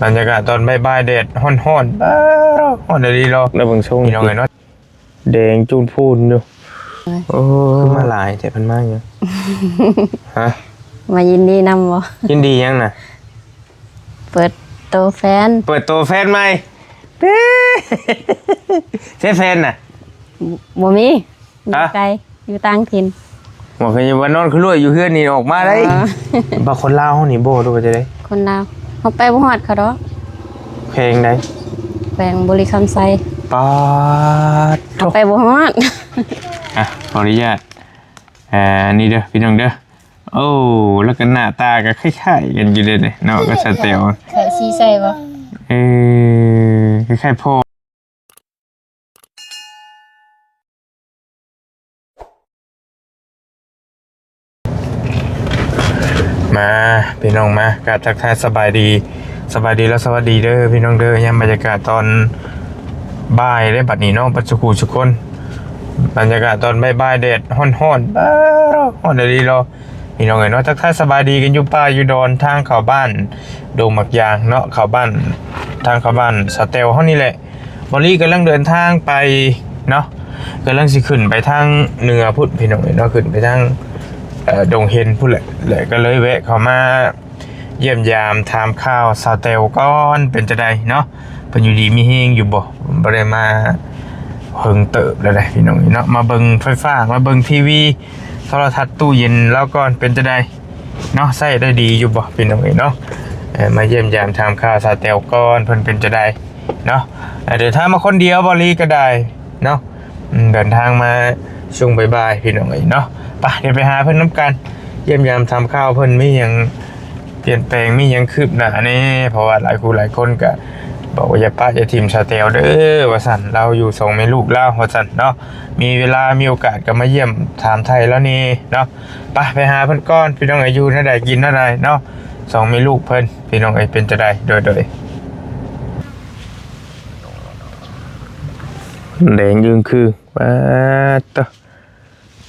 ບັນຍາກາດຕອນບ່າຍໆ ແດດຮ້ອນໆ ເອີ ຮ້ອນອີ່ຫຼີເນາະ ແລ້ວເບິ່ງຊົງ ພີ່ນ້ອງເອີຍເນາະ ແດງຈູນພູນຢູ່. ໂອ້ ຄືມາຫຼາຍແທ້ ເພິ່ນມາຫຍັງ? ຮະ? ມາຍິນດີນຳບໍ່? ຍິນດີຫຍັງນະ? ເປີດໂຕແຟນ ເປີດໂຕແຟນໃໝ່. ເອີ ໃສແຟນນະ? ບໍ່ມີ ຢູ່ ຮະ? ໄກ ຢູ່ຕ່າງຖິ່ນ. ວ່າຄືວ່ານອນຄືລວຍຢູ່ເຮືອນນີ້ ອອກມາໄດ້. ອໍ ວ່າຄົນລາວເຮົານີ້ບໍ່ ຫຼືວ່າຈັ່ງໃດ? ຄົນລາວ ເຮົາໄປບໍ່ຮອດເຂົາດອກ. ແຂວງໃດ? ແຂວງບໍລິຄຳໄຊ. ປາດໂທ້ ເຮົາໄປບໍ່ຮອດ. ອ່ະ ຂໍອະນຸຍາດ ອ່າ ນີ້ເດີພີ່ນ້ອງເດີ. ໂອ້ ແລ້ວກໍໜ້າຕາກໍຄ້າຍໆກັນຢູ່ເດ້ເນາະ ກັບສາວແຕວ. ຄ້າຍສີໃສ່ບໍ່? ເອີ ຄ້າຍໆພໍ່. ມາ ພີ່ນ້ອງມາ ກະທັກທາຍສະບາຍດີ ສະບາຍດີ ແລະ ສະຫວັດດີເດີພີ່ນ້ອງເດີ. ຍາມບັນຍາກາດຕອນບ່າຍເດ້ບັດນີ້ເນາະ ບັດສຸຂູສຸຄົນ. ບັນຍາກາດຕອນບ່າຍໆ ແດດຮ້ອນໆ ເອີ ຮ້ອນອີ່ຫຼີເນາະ ພີ່ນ້ອງເອີຍເນາະ. ທັກທາຍສະບາຍດີກັນຢູ່ປ່າຢູ່ດອນ ທາງເຂົ້າບ້ານດົງໝາກຢາງເນາະ ເຂົ້າບ້ານ ທາງເຂົ້າບ້ານສາວແຕວເຮົານີ້ແຫຼະ. ບ່າວລີກຳລັງເດີນທາງໄປເນາະ ກຳລັງຊິຂຶ້ນໄປທາງເໜືອພຸ້ນ ພີ່ນ້ອງເອີຍເນາະ ຂຶ້ນໄປທາງ ເອີ ດົງເຫັນພຸ້ນແຫຼະ ແລ້ວກໍເລີຍແວະເຂົ້າມາຢ້ຽມຢາມຖາມຂ່າວສາວແຕວກ່ອນ ເປັນຈັ່ງໃດເນາະ ເພິ່ນຢູ່ດີມີແຮງຢູ່ບໍ່? ບໍ່ໄດ້ມາເຫິງເຕີບແລ້ວເດ້ ພີ່ນ້ອງເອີຍເນາະ. ມາເບິ່ງໄຟຟ້າ ມາເບິ່ງທີວີ ໂທລະທັດ ຕູ້ເຢັນລາວກ່ອນ ເປັນຈັ່ງໃດເນາະ ໃຊ້ໄດ້ດີຢູ່ບໍ່ ພີ່ນ້ອງເອີຍເນາະ? ເອີ ມາຢ້ຽມຢາມຖາມຂ່າວສາວແຕວກ່ອນ ເພິ່ນເປັນຈັ່ງໃດເນາະ. ເດີນທາງມາຄົນດຽວ ບ່າວລີກໍໄດ້ເນາະ ອືມ ເດີນທາງມາຊ່ວງບ່າຍໆ ພີ່ນ້ອງເອີຍເນາະ. ໄປ ດຽວໄປຫາເພິ່ນນຳກັນ ຢ້ຽມຢາມຖາມຂ່າວເພິ່ນ ມີຫຍັງປ່ຽນແປງ ມີຫຍັງຄືບໜ້າແດ່ ເພາະວ່າຫຼາຍຄູ່ຫຼາຍຄົນກໍບອກວ່າ ຢ່າປະຢ່າຖິ້ມສາວແຕວເດີ ວ່າຊັ້ນ ລາວຢູ່ສອງແມ່ລູກລາວ ວ່າຊັ້ນເນາະ. ມີເວລາມີໂອກາດກໍມາຢ້ຽມຖາມໄຖ່ລາວແດ່ເນາະ. ໄປ ໄປຫາເພິ່ນກ່ອນ ພີ່ນ້ອງເອີຍ ຢູ່ແນວໃດກິນແນວໃດເນາະ ສອງແມ່ລູກເພິ່ນ ພີ່ນ້ອງເອີຍ ເປັນຈັ່ງໃດ? ໂດຍ ໂດຍ ແດງຈຶ່ງຄື ປາດໂທ້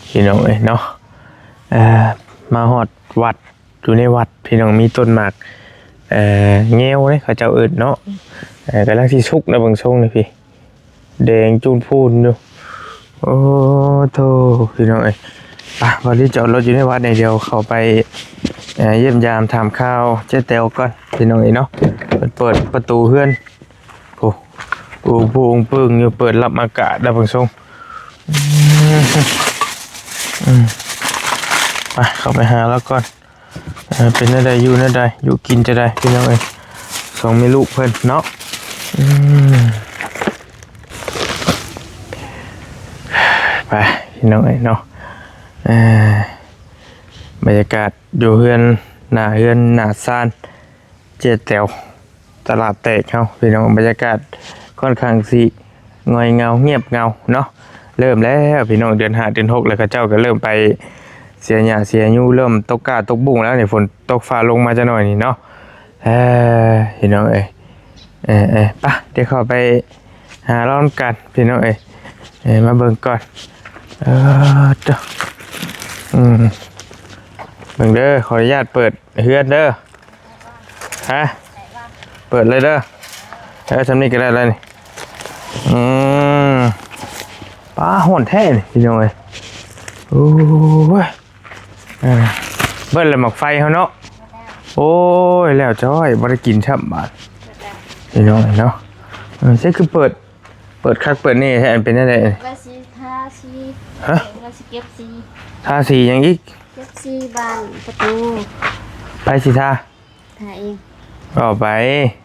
ພີ່ນ້ອງເອີຍເນາະ. ເອີ ມາຮອດວັດ ຢູ່ໃນວັດ ພີ່ນ້ອງ ມີຕົ້ນໝາກ ເອີ ແງວເດ້ ເຂົາເຈົ້າເອີ້ນເນາະ ເອີ ກຳລັງຊິສຸກນະ ເບິ່ງຊົງນີ້ພີ່ ແດງຈູນພູນຢູ່. ໂອ້ໂທ້ ພີ່ນ້ອງເອີຍ ໄປ ບ່າວລີຈອດລົດຢູ່ໃນວັດນີ້ ດຽວເຂົ້າໄປ ເອີ ຢ້ຽມຢາມຖາມຂ່າວເຈ້ແຕວກ່ອນ ພີ່ນ້ອງເອີຍເນາະ. ເພິ່ນເປີດປະຕູເຮືອນ ໂອ້ ໂອ້ໂຫ ໂປ່ງເປີງຢູ່ ເປີດຮັບອາກາດໄດ້ເບິ່ງຊົງ. ອືມ ອືມ ໄປ ເຂົ້າໄປຫາລາວກ່ອນ. ເອີ ເປັນແນວໃດ ຢູ່ແນວໃດ ຢູ່ກິນຈັ່ງໃດ ພີ່ນ້ອງເອີຍ ສອງແມ່ລູກເພິ່ນເນາະ. ອືມ ໄປ ພີ່ນ້ອງເອີຍເນາະ ເອີ ບັນຍາກາດຢູ່ເຮືອນ ໜ້າເຮືອນໜ້າຊານເຈ້ແຕວ ຕະຫຼາດແຕກເຮົາ ພີ່ນ້ອງ ບັນຍາກາດຂ້ອນຂ້າງຊິງ່ອຍເຫງົາ ງຽບເຫງົາເນາະ. ເລີ່ມແລ້ວ ພີ່ນ້ອງ ເດືອນຫ້າເດືອນຫົກແລ້ວ ເຂົາເຈົ້າກໍເລີ່ມໄປເສຍຫຍ້າເສຍຫຍ້າ ເລີ່ມຕົກກ້າຕົກບຸ້ງແລ້ວນີ້ ຝົນຕົກຟ້າລົງມາຈັກໜ້ອຍນີ້ເນາະ. ເອີ ພີ່ນ້ອງເອີຍ ເອີ ເອີ ໄປ ດຽວເຂົ້າໄປຫາລາວນຳກັນ ພີ່ນ້ອງເອີຍ ເອີ ມາເບິ່ງກ່ອນ. ເອີ ເຈົ້າ ອືມ ເບິ່ງເດີ ຂໍອະນຸຍາດເປີດເຮືອນເດີ. ຮະ ເປີດເລີຍເດີ ເອີ ຊ່ຳນີ້ກໍໄດ້ແລ້ວນີ້. ອືມ ປາ ຮ້ອນແທ້ນີ້ ພີ່ນ້ອງເອີຍ ໂອ້ຍ. ເອີ ເບິດແລ້ວໝາກໄຟເຮົາເນາະ ໂອ້ຍ ແລ້ວຈ້ອຍ ບໍ່ໄດ້ກິນຊ້ຳບາດ ພີ່ນ້ອງເອີຍເນາະ. ເອີ ໃສຄືເປີດ ເປີດຄັກເປີດແນ່ແທ້ ເປັນແນວໃດ? ວ່າຊິທາສີ ຮະ? ວ່າຊິເກັບສີ ທາສີຫຍັງອີກ? ເກັບສີບານປະຕູ ໃຜຊິທາ? ຫາເອງ ເອົາໄປ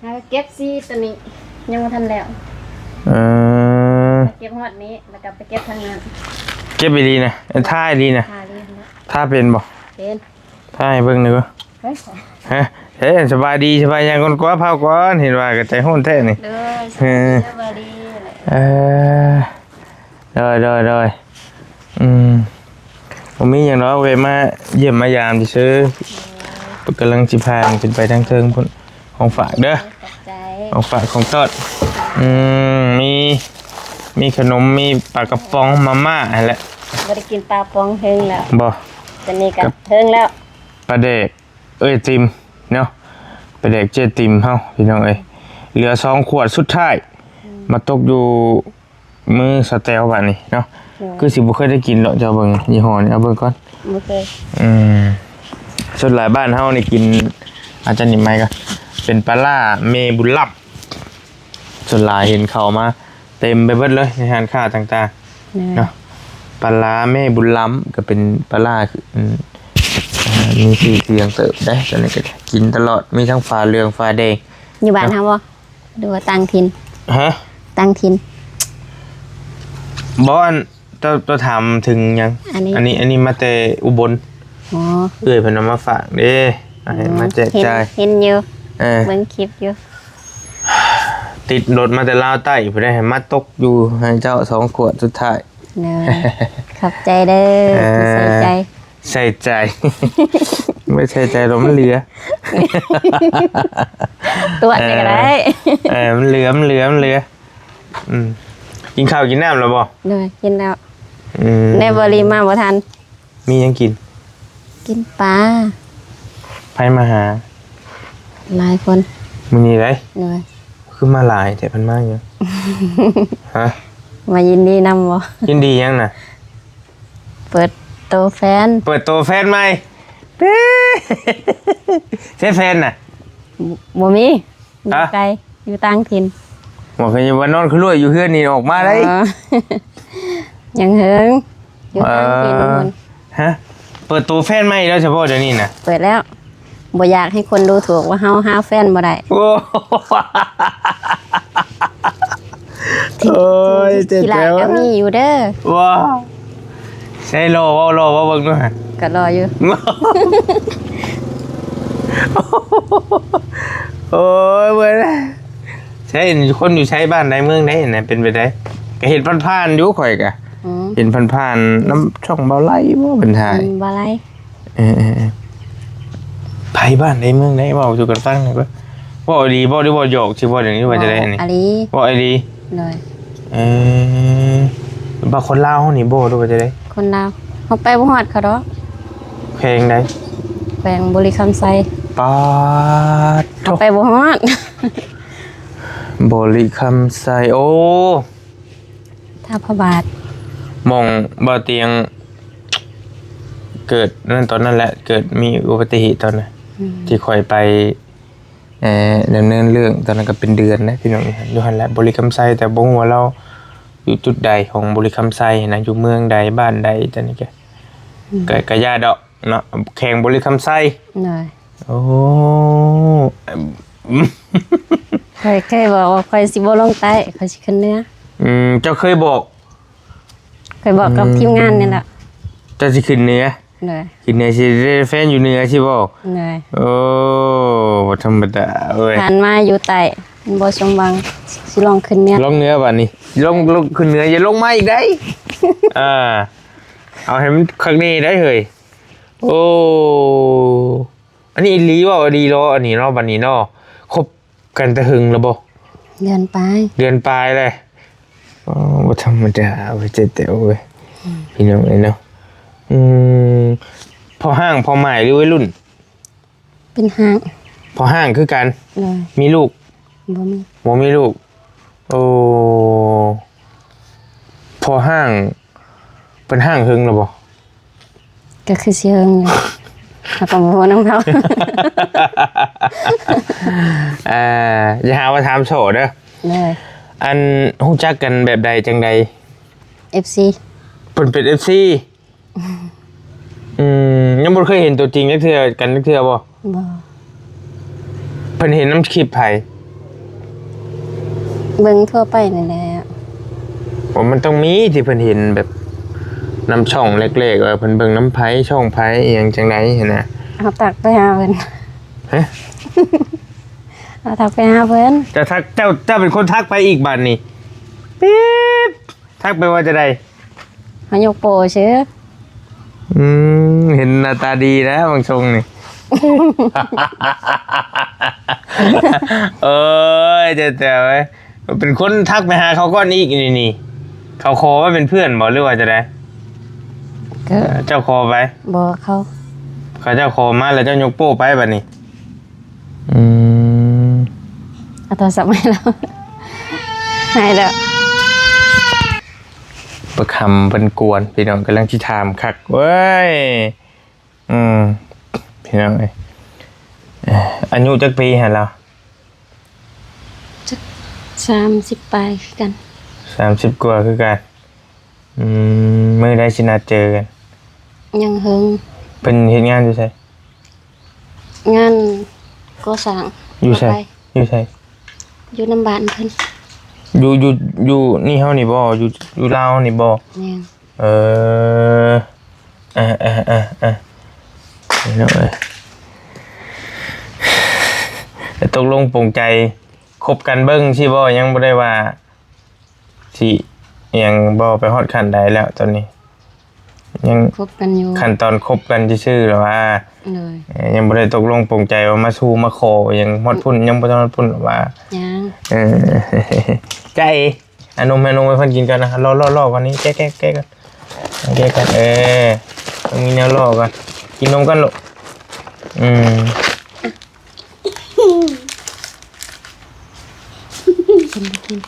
ຫາເກັບສີຕົວນີ້ ຍັງບໍ່ທັນແລ້ວ. ເອີ ເກັບຮອດນີ້ ແລ້ວກໍໄປເກັບທາງນັ້ນ. ເກັບອີ່ຫຼີນະ? ທາອີ່ຫຼີນະ? ທາເປັນບໍ່? ເປັນ. ທາໃຫ້ເບິ່ງໜ່ອຍເດີ. ຮະ? ເອີ ສະບາຍດີ ສະບາຍຫຍັງກ່ອນ ກວ່າ ພາວກ່ອນ ເຫັນວ່າກໍໃຈຮ້ອນແທ້ນີ້. ໂດຍ ສະບາຍດີ ເອີ ສະບາຍດີ. ເອີ ໂດຍ ໂດຍ ໂດຍ ອືມ ບໍ່ມີຫຍັງດອກ ແວະມາຢ້ຽມມາຢາມຊື່ໆ. ໂດຍ ກຳລັງຊິຜ່ານຂຶ້ນໄປທາງເທິງພຸ້ນ ຂອງຝາກເດີ ຂອບໃຈ ຂອງຝາກຂອງຕ້ອນ. ອືມ ມີ ມີຂະໜົມ ມີປາກະປ໋ອງ ມາມ່າຫັ້ນແຫຼະ. ບໍ່ໄດ້ກິນປາປ໋ອງເຖິງແລ້ວ ບໍ່ ຕອນນີ້ກໍເຖິງແລ້ວ ປາແດກ ເອີຍ ຕິ່ມເນາະ ໄປ ແດກເຈ້ຕິ່ມເຮົາພີ່ນ້ອງເອີຍ ເຫຼືອສອງຂວດສຸດທ້າຍ ອືມ ມາຕົກຢູ່ ມື້ສະແຕວບາດນີ້ເນາະ ໂດຍ ຄືຊິບໍ່ເຄີຍໄດ້ກິນດອກ ເຈົ້າເບິ່ງຍີ່ຫໍ້ນີ້ ເອົາເບິ່ງກ່ອນ ບໍ່ເຄີຍ ອືມ ສ່ວນຫຼາຍບ້ານເຮົານີ້ກິນ ອາຈານນີ້ໃໝ່ກໍເປັນປາລ້າແມ່ບຸນລ້ຳ ສ່ວນຫຼາຍເຫັນເຂົ້າມາເຕັມໄປເບິດເລີຍໃນຮ້ານຄ້າຕ່າງໆ ໂດຍ ເນາະ ປາລ້າແມ່ບຸນລ້ຳ ກໍເປັນປາລ້າ ອືມ ມີຊື່ສຽງເຕີບເດ້ ຕອນນີ້ກໍກິນຕະຫຼອດ ມີທັງຝາເຫຼືອງຝາແດງ ຢູ່ບ້ານເຮົາບໍ່? ຫຼືວ່າຕ່າງຖິ່ນ? ຮະ? ຕ່າງຖິ່ນ? ບໍ່ ອັນ ເຈົ້າ ເຈົ້າຖາມເຖິງຫຍັງ? ອັນນີ້ ອັນນີ້ ອັນນີ້ມາແຕ່ອຸບົນ ອໍ ເອື້ອຍເພິ່ນເອົາມາຝາກເດ້ ໃຫ້ມາແຈກຈ່າຍ ເຫັນ ເຫັນຢູ່ ເອີ ເບິ່ງຄລິບຢູ່ ຕິດລົດມາແຕ່ລາວໃຕ້ພຸ້ນເດ້ ໃຫ້ມາຕົກຢູ່ໃຫ້ເຈົ້າສອງຂວດສຸດທ້າຍ ເດີ ຂອບໃຈເດີ ເອີ ທີ່ໃສ່ໃຈ ໃສ່ໃຈ ບໍ່ໃສ່ໃຈດອກ ມັນເຫຼືອ ຕົວະໃສ່ກໍໄດ້ ເອີ ເອີ ມັນເຫຼືອ ມັນເຫຼືອ ມັນເຫຼືອ ອືມ ກິນເຂົ້າກິນນ້ຳແລ້ວບໍ່? ໂດຍ ກິນແລ້ວ ອືມ ແນວບໍລິມາບໍ່ທັນ ມີຫຍັງກິນ? ກິນປາ ໃຜມາຫາ? ຫຼາຍຄົນ ມື້ນີ້ໃດ? ໂດຍ ຄືມາຫຼາຍແທ້ ເພິ່ນມາຫຍັງ? ຮະ? ມາຍິນດີນຳບໍ່? ຍິນດີຫຍັງນະ? ເປີດໂຕແຟນ ເປີດໂຕແຟນໃໝ່ ເດ້ ໃສແຟນນະ? ບໍ່ມີ ຢູ່ ຮະ? ໄກ ຢູ່ຕ່າງຖິ່ນ ບໍ່ເຄີຍວ່ານອນຄືລວຍຢູ່ເຮືອນນີ້ ອອກມາໄດ້ ອໍ ຍັງເຫິງ ຢູ່ຕ່າງຖິ່ນ ເອີ ພຸ້ນ ຮະ? ເປີດໂຕແຟນໃໝ່ແລ້ວ ສະເພາະດຽວນີ້ນະ ເປີດແລ້ວ ບໍ່ຢາກໃຫ້ຄົນດູຖູກວ່າເຮົາຫາແຟນບໍ່ໄດ້ ໂອ້ ທີ່ ໂອ້ຍ ທີ່ ເຈັບ ທີ່ຫຼາຍ ແລ້ວ ກໍມີຢູ່ເດີ ວ້າ ໃຊ່ ຫຼໍ່ບໍ່ ຫຼໍ່ບໍ່ ເບິ່ງດູຫະ ກໍຫຼໍ່ຢູ່ ໂອ້ຍ ເມື່ອຍແລ້ວ ໃຊ່ ຄົນຢູ່ໃສ ບ້ານໃດ ເມືອງໃດນະ ເປັນໄປໄດ້ ກໍເຫັນຜ່ານໆຢູ່ ຂ້ອຍກະ ອືມ ເຫັນຜ່ານໆນຳຊ່ອງເບົາໄລບໍ່ ເພິ່ນຖ່າຍ ອືມ ເບົາໄລ ເອີໆໆ ໃຜ ບ້ານໃດ ເມືອງໃດ ເວົ້າສູ່ກັນຟັງແດ່ເບິ່ງ ເວົ້າອີ່ຫຼີບໍ່ ຫຼືເວົ້າຫຍອກຊື່ບໍ່ ດຽວນີ້ວ່າຈະໄດ້ ເວົ້າອີ່ຫຼີ ນີ້ ເວົ້າອີ່ຫຼີ ໂດຍ ເອີ ວ່າຄົນລາວເຮົານີ້ບໍ່ ຫຼືວ່າຈະໄດ້? ຄົນລາວ ເຮົາໄປບໍ່ຮອດເຂົາດອກ ແຂວງໃດ? ແຂວງບໍລິຄຳໄຊ ປາດໂທ້ ເຮົາໄປບໍ່ຮອດ ບໍລິຄຳໄຊ ໂອ້ ທ່າພະບາດ ໝ່ອງບ່າວຕຽງເກີດນັ້ນ ຕອນນັ້ນແຫຼະ ເກີດມີອຸບັດຕິເຫດຕອນນັ້ນ ອືມ ທີ່ຂ້ອຍໄປ ເອີ ດຳເນີນເລື່ອງ ຕອນນັ້ນກໍເປັນເດືອນນະພີ່ນ້ອງ ຢູ່ຫັ້ນແຫຼະ ບໍລິຄຳໄຊ ແຕ່ບໍ່ຮູ້ວ່າລາວຢູ່ຈຸດໃດຂອງບໍລິຄຳໄຊນະ ຢູ່ເມືອງໃດ ບ້ານໃດ ຕອນນີ້ກະ ອືມ ກະ ກະຢ່າດອກເນາະ ແຂວງບໍລິຄຳໄຊ ໂດຍ ໂອ້ ຂ້ອຍເຄີຍບອກວ່າຂ້ອຍຊິບໍ່ລົງໃຕ້ ຂ້ອຍຊິຂຶ້ນເໜືອ ອືມ ເຈົ້າເຄີຍບອກ? ຂ້ອຍບອກກັບ ອືມ ທີມງານນີ້ແຫຼະ ເຈົ້າຊິຂຶ້ນເໜືອ ໂດຍ ຂຶ້ນເໜືອຊິໄດ້ແຟນຢູ່ເໜືອຊິບໍ່? ໂດຍ ໂອ້ ບໍ່ທຳມະດາເວີຍ ຜ່ານມາຢູ່ໃຕ້ມັນບໍ່ສົມຫວັງ ຊິລອງຂຶ້ນເໜືອ ລອງເໜືອບາດນີ້ ລອງ ລອງຂຶ້ນເໜືອ ຢ່າລົງມາອີກໄດ໋ ອ່າ ເອົາໃຫ້ມັນຄັກແນ່ໄດ໋ເຮີ້ຍ ໂອ້ ອັນນີ້ອີ່ຫຼີເວົ້າອີ່ຫຼີເນາະ ອັນນີ້ເນາະ ບາດນີ້ເນາະ ຄົບ ກັນແຕ່ເຫິງແລ້ວບໍ່? ເດືອນປາຍ ເດືອນປາຍແລ້ວ ອໍ ບໍ່ທຳມະດາເວີຍ ເຈັດແຕ່ໂອ້ຍ ອືມ ພີ່ນ້ອງເອີຍເນາະ ອືມ ພໍ່ຮ້າງພໍ່ໝ້າຍ ຫຼືໄວລຸ້ນ? ເປັນຮ້າງ ພໍ່ຮ້າງຄືກັນ ໂດຍ ມີລູກ? ບໍ່ມີ ບໍ່ມີລູກ ໂອ້ ພໍ່ຮ້າງ ເພິ່ນຮ້າງເຫິງແລ້ວບໍ່? ກໍຄືຊິເຫິງຢູ່ ເຮົາກໍບໍ່ຮູ້ນຳເຂົາ ອ່າ ຢ່າຫາວ່າຖາມໂສເດີ ໂດຍ ອັນ ຮູ້ຈັກກັນແບບໃດຈັ່ງໃດ? ເອັຟຊີ ເພິ່ນເປັນເອັຟຊີ ອືມ ຍັງບໍ່ເຄີຍເຫັນຕົວຈິງຈັກເທື່ອ ກັນຈັກເທື່ອບໍ່? ບໍ່ ເພິ່ນເຫັນນຳຄລິບໃຜ? ເບິ່ງທົ່ວໄປນີ້ແຫຼະ ໂອ້ ມັນຕ້ອງມີທີ່ເພິ່ນເຫັນແບບນຳຊ່ອງແລກໆ ວ່າເພິ່ນເບິ່ງນຳໃຜ ຊ່ອງໃຜ ອີ່ຫຍັງຈັ່ງໃດຫັ້ນນະ ເຮົາທັກໄປຫາເພິ່ນ ຮະ? ເຮົາທັກໄປຫາເພິ່ນ ເຈົ້າທັກ ເຈົ້າ ເຈົ້າເປັນຄົນທັກໄປອີກບາດນີ້ ປີດ ທັກໄປວ່າຈະໃດ? ເຮົາຍົກໂປ້ຊື່ ອືມ ເຫັນໜ້າຕາດີແລ້ວບາງຊົງນີ້ ເອີຍ ແຕ່ ແຕ່ເອີຍ ເປັນຄົນທັກໄປຫາເຂົາກ່ອນອີກນີ້ ນີ້ ເຂົາຂໍມາເປັນເພື່ອນບໍ່ ຫຼືວ່າຈະໃດ? ກໍ ເຈົ້າຂໍໄປ? ບໍ່ ເຂົາ ເຂົາເຈົ້າຂໍມາແລ້ວເຈົ້າຍົກໂປ້ໄປບາດນີ້ ອືມ ເອົາໂທລະສັບໃຫ້ລາວ ໃຫ້ແລ້ວ. ປະຄຳເພິ່ນກວນ ພີ່ນ້ອງກຳລັງຊິຖາມຄັກເວີຍ. ອືມ ພີ່ນ້ອງເອີຍ ອາຍຸຈັກປີຫັ້ນລາວ? ຈັກສາມສິບປາຍຄືກັນ. ສາມສິບກວ່າຄືກັນ. ອືມ ມື້ໃດຊິນັດເຈີກັນ? ຍັງເຫິງ. ເພິ່ນເຮັດງານຢູ່ໃສ? ງານກໍ່ສ້າງ. ຢູ່ໃສ? ຢູ່ໃສ? ຢູ່ນຳບ້ານເພິ່ນ. ຢູ່ ຢູ່ ຢູ່ນີ້ເຮົານີ້ບໍ່? ຢູ່ ຢູ່ລາວເຮົານີ້ບໍ່? ແມ່ນ. ເອີ ເອີ ເອີ ເອີ ເອີ ເອີ ຕົກລົງປົງໃຈຄົບກັນເບິ່ງຊີ້ບໍ່? ຍັງບໍ່ໄດ້ວ່າຊິຫຍັງບໍ່? ໄປຮອດຂັ້ນໃດແລ້ວຕອນນີ້? ຍັງຄົບກັນຢູ່ ຂັ້ນຕອນຄົບກັນຊື່ໆ ຫຼືວ່າ? ໂດຍ. ເອີ ຍັງບໍ່ໄດ້ຕົກລົງປົງໃຈວ່າມາສູ່ມາຂໍຫຍັງຮອດພຸ້ນ ຍັງບໍ່ທັນຮອດພຸ້ນວ່າ? ຍັງ. ເອີ ໃຈ ອານົມໃຫ້ນົມໃຫ້ເພິ່ນກິນກ່ອນນະ ລໍໆໆກ່ອນນີ້ ແກະໆໆກ່ອນ ແກະກ່ອນ ເອີ ຕ້ອງມີແນວລໍກ່ອນ ກິນນົມກ່ອນລູກ. ອືມ ກິນ ກິນ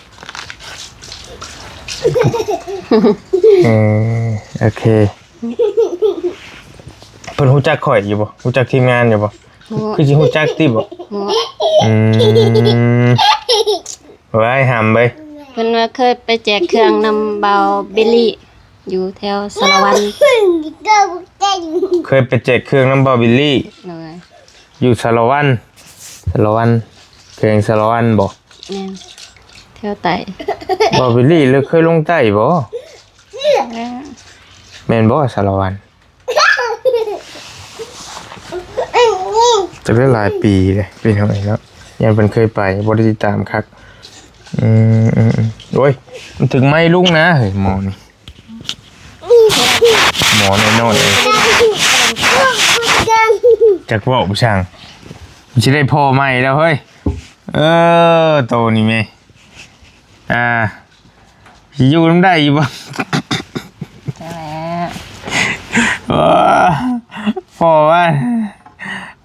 ເອີ ໂອເຄ. ເພິ່ນຮູ້ຈັກຂ້ອຍຢູ່ບໍ່? ຮູ້ຈັກທີມງານຢູ່ບໍ່? ຮູ້. ຄືຊິຮູ້ຈັກຕິບໍ່? ຮູ້. ອືມ ໄວ້ຫຳເວີຍ ເພິ່ນວ່າເຄີຍໄປແຈກເຄື່ອງນຳບ່າວບິລລີຢູ່ແຖວສາລະວັນ. ເຄີຍໄປແຈກເຄື່ອງນຳບ່າວບິລລີ? ໂດຍ. ຢູ່ສາລະວັນ ສາລະວັນ ແຂວງສາລະວັນບໍ່? ແມ່ນ ແຖວໃຕ້. ບ່າວບິລລີລະເຄີຍລົງໃຕ້ບໍ່? ແມ່ນບໍ່ ສາລະວັນ? ຈັກໄດ້ຫຼາຍປີເດ້ພີ່ນ້ອງເອີຍເນາະ ຢ້ານເພິ່ນເຄີຍໄປ ບໍ່ໄດ້ຕິດຕາມຄັກ. ອືມ ໂອ້ຍ ມັນຖືກໄມ້ລຸງນະເຮີ້ຍ ໝໍນີ້ ໝໍນ້ອຍໆ ຈັກເວົ້າໄປຊ່າງ ມັນຊິໄດ້ພໍ່ໃໝ່ແລ້ວເຮີ້ຍ. ເອີ ໂຕນີ້ແມ່ ອ່າ ຊິຢູ່ນຳໄດ້ຢູ່ບໍ່? ຈັ່ງແຫຼະ ໂອ້ ພໍ່ວ່າ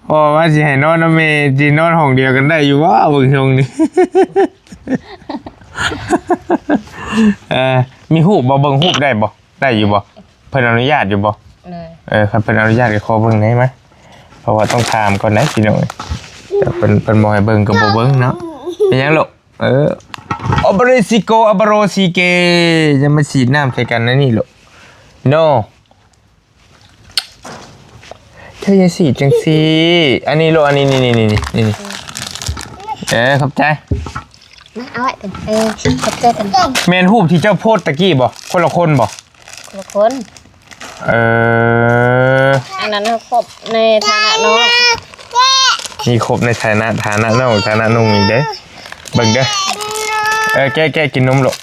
ພໍ່ວ່າຊິໃຫ້ນອນນຳແມ່ ຊິນອນຫ້ອງດຽວກັນໄດ້ຢູ່ບໍ່ ເບິ່ງຊົງນີ້? ເອີ ມີຮູບບໍ່? ເບິ່ງຮູບໄດ້ບໍ່? ໄດ້ຢູ່ບໍ່? ເພິ່ນອະນຸຍາດຢູ່ບໍ່? ເອີ ຄັນເພິ່ນອະນຸຍາດກໍຂໍເບິ່ງແດ່ມາ ເພາະວ່າຕ້ອງຖາມກ່ອນໄດ໋ພີ່ນ້ອງ. ເພິ່ນ ເພິ່ນບໍ່ໃຫ້ເບິ່ງກໍບໍ່ເບິ່ງເນາະ. ເປັນຫຍັງລູກ? ເອີ ອາບາເຣຊິໂກ ອາບາໂຣຊິເກ ຢ່າມາສີດນ້ຳໃສ່ກັນນະນີ້ລູກ ໂນ ເຈົ້າຢ່າສີດຈັ່ງຊີ້ ອັນນີ້ລູກ ອັນນີ້ ນີ້ໆໆ ເອີ ຂອບໃຈ ມາເອົາໄວ້ເປັນ ເອີ ຂອບໃຈເປັນ ແມ່ນຮູບທີ່ເຈົ້າໂພສຕະກີ້ບໍ່? ຄົນລະຄົນບໍ່? ຄົນລະຄົນ. ເອີ ອັນນັ້ນຄົບໃນຖານະນ້ອງ ມີຄົບໃນຖານະ ຖານະນ້ອງ ຖານະໜຸ່ມອີກເດ້ ເບິ່ງເດີ. ເອີ ແກະ ແກະກິນນົມລູກ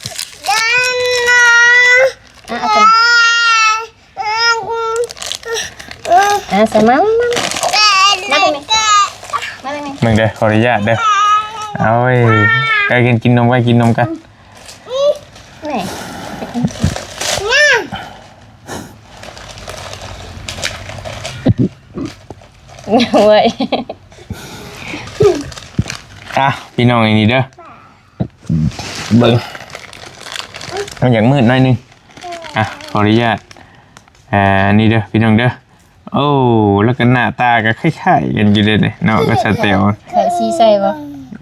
ອ່ະ ເອົາໄປ ອ່າ ສະມາ ມາ ມາ ມາເບິ່ງນີ້ ມາເບິ່ງນີ້ ເບິ່ງເດີ ຂໍອະນຸຍາດເດີ. ເອົາເວີຍ ໄກ່ກິນ ກິນນົມ ໄກ່ກິນນົມກັນ ແມ່ ເວີຍ ອ່ະ ພີ່ນ້ອງ ອັນນີ້ເດີ ເບິ່ງ ມັນຢາກມືດໜ້ອຍໜຶ່ງ. ອ່ະ ຂໍອະນຸຍາດ ອ່າ ນີ້ເດີພີ່ນ້ອງເດີ. ໂອ້ ແລ້ວກໍໜ້າຕາກໍຄ້າຍໆກັນຢູ່ເດ້ເນາະ ກັບສາວແຕວ ຄ້າຍສີໃສ່ບໍ່?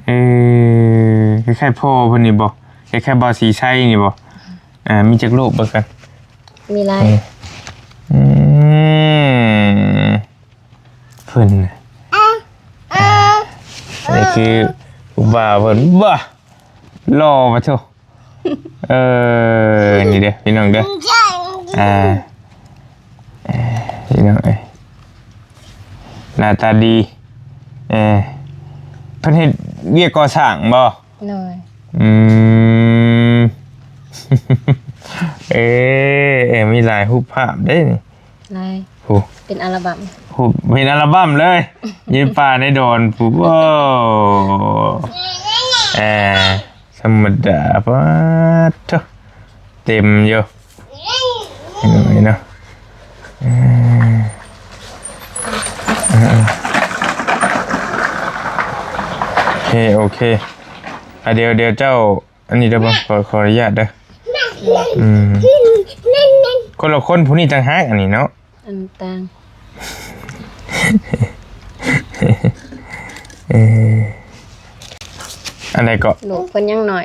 ເອີ ຄ້າຍໆພໍ່ເພິ່ນນີ້ບໍ່? ຄ້າຍໆບ່າວສີໄຊນີ້ບໍ່? ອ່າ ມີຈັກຮູບເບິ່ງກັນ? ມີຫຼາຍ ອືມ ເພິ່ນ ອ່າ ນີ້ຄືຜູ້ບ່າວເພິ່ນ ວ້າ ຫຼໍ່ປະໂທ. ເອີ ນີ້ເດີພີ່ນ້ອງເດີ ອ່າ ພີ່ນ້ອງເອີຍ ໜ້າຕາດີ. ເອີ ເພິ່ນເຮັດວຽກກໍ່ສ້າງບໍ່? ໂດຍ. ອືມ ເອີ ເອີ ມີຫຼາຍຮູບພາບເດ້ນີ້. ຫຼາຍ ໂອ້ ເປັນອັລະບັມ ຮູບເປັນອັລະບັມເລີຍ ຢູ່ປ່າໃນດອນພຸ້ນ. ໂອ້ ເອີ ທຳມະດາ ປາດໂທ ເຕັມຢູ່ ເຫັນເນາະ. ເອີ ເອີ ໂອເຄ ໂອເຄ. ອ່ະ ດຽວ ດຽວເຈົ້າ ອັນນີ້ເດີ ເບິ່ງ ຂໍ ຂໍອະນຸຍາດເດີ. ອືມ ຄົນລະຄົນ ຜູ້ນີ້ຕ່າງຫາກ ອັນນີ້ເນາະ ອັນຕ່າງ ເອີ ອັນໃດເກາະ? ລູກເພິ່ນຍັງນ້ອຍ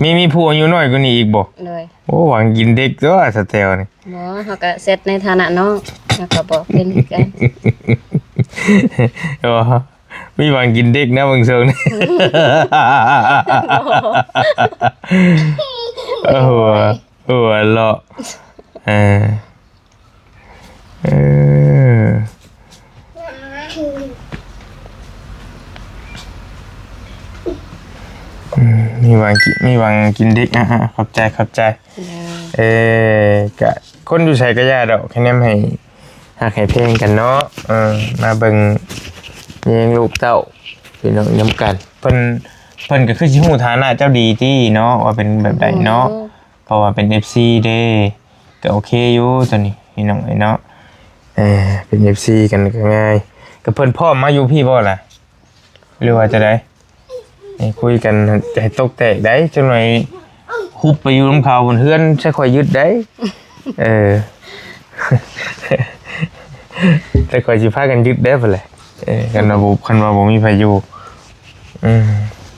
ມີ ມີຜູ້ອາຍຸນ້ອຍກວ່ານີ້ອີກບໍ່? ໂດຍ. ໂອ້ ຫວັງກິນເດັກຕົວະ ສະແຕວນີ້. ບໍ່ ເຮົາກະແຊັດໃນຖານະນ້ອງ ເຮົາກະບອກເພິ່ນຄືກັນ. ບໍ່ ມີຫວັງກິນເດັກນະເບິ່ງຊົງນີ້. ໂອ້ໂຫ ຫົວເລາະ ເອີ ເອີ ອືມ ມີຫວັງກິນ ມີຫວັງກິນເດັກ ອາ ຂອບໃຈ ຂອບໃຈ. ເອີ ກະຄົນຢູ່ໃສກະຢ່າດອກ ຄະແນນໃຫ້ຮັກໃຫ້ແພງກັນເນາະ. ເອີ ມາເບິ່ງແຍງລູກເຕົ້າພີ່ນ້ອງນຳກັນ. ເພິ່ນ ເພິ່ນກະຄືຊິຮູ້ຖານະເຈົ້າດີຕິເນາະ ວ່າເປັນແບບໃດເນາະ. ໂອ້ ເພາະວ່າເປັນເອັຟຊີເດ້ ກະໂອເຄຢູ່ໂຕນີ້ພີ່ນ້ອງເອີຍເນາະ. ເອີ ເປັນເອັຟຊີກັນກະງ່າຍ. ກະເພິ່ນພ້ອມມາຢູ່ພີ້ບໍ່ລະ ຫຼືວ່າຈັ່ງໃດ? ໃຫ້ຄຸຍກັນໃຫ້ຕົກແຕກໄດ໋ ຈັກໜ່ອຍຮຸບໄປຢູ່ນຳເຂົາ ເຮືອນໃຊ້ຂ້ອຍຍຶດໄດ໋. ເອີ ແຕ່ຂ້ອຍຊິພາກັນຍຶດໄດ໋ພຸ້ນແຫຼະ. ເອີ ຄັນວ່າບໍ່ ຄັນວ່າບໍ່ມີໃຜຢູ່. ອືມ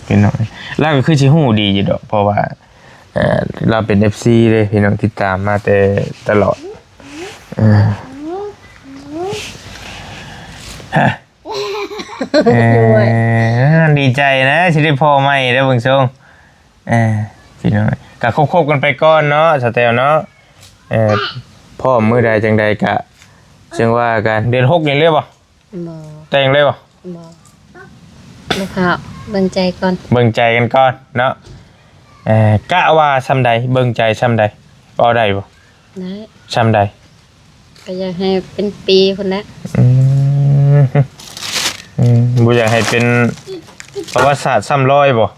ພີ່ນ້ອງ ລາວກະຄືຊິຮູ້ດີຢູ່ດອກ ເພາະວ່າ ເອີ ລາວເປັນເອັຟຊີເດ້ພີ່ນ້ອງ ຕິດຕາມມາແຕ່ຕະຫຼອດ. ເອີ ຮະ ເອີ ໂອ້ຍ ດີໃຈນະ ຊິໄດ້ພໍ່ໃໝ່ແລ້ວເບິ່ງຊົງ. ເອີ ພີ່ນ້ອງ ກະຄົບໆກັນໄປກ່ອນເນາະ ສາວແຕວເນາະ. ເອີ ພ້ອມມື້ໃດຈັ່ງໃດກະ ຈັ່ງວ່າກັນ. ເດືອນຫົກນີ້ເລີຍບໍ່? ບໍ່ ແຕ່ງເລີຍບໍ່? ບໍ່ ບໍ່ພ້າວ ເບິ່ງໃຈກ່ອນ ເບິ່ງໃຈກັນກ່ອນເນາະ. ເອີ ກະວ່າຊ່ຳໃດ ເບິ່ງໃຈຊ່ຳໃດ ເວົ້າໄດ້ບໍ່? ໄດ້ ຊ່ຳໃດ? ກະຢາກໃຫ້ເປັນປີພຸ້ນແຫຼະ. ອືມ ອືມ ບໍ່ຢາກໃຫ້ເປັນປະຫວັດສາດຊ້ຳຮອຍບໍ່?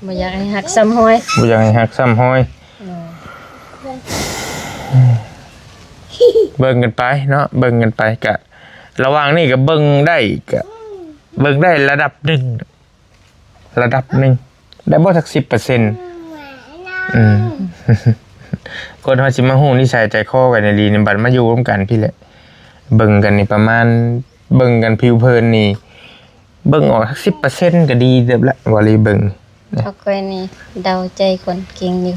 ບໍ່ຢາກໃຫ້ຮັກຊ້ຳຮອຍ ບໍ່ຢາກໃຫ້ຮັກຊ້ຳຮອຍ. ເອີ ເບິ່ງກັນໄປເນາະ ເບິ່ງກັນໄປ. ກະລະຫວ່າງນີ້ກະເບິ່ງໄດ້ ກະເບິ່ງໄດ້ລະດັບໜຶ່ງ ລະດັບໜຶ່ງ ໄດ້ບໍ່ຈັກສິບເປີເຊັນ. ອືມ ຄົນເຮົາຊິມາຮູ້ນິໄສໃຈຄໍກັນອີ່ຫຼີນີ້ ບັດມາຢູ່ນຳກັນພີ້ແຫຼະ ເບິ່ງກັນນີ້ປະມານ ເບິ່ງກັນຜິວເຜີນນີ້ ເບິ່ງອອກຈັກສິບເປີເຊັນກະດີເຕີບລະ ເວົ້າລີເບິ່ງ. ເພາະຂ້ອຍນີ້ເດົາໃຈຄົນເກັ່ງຢູ່.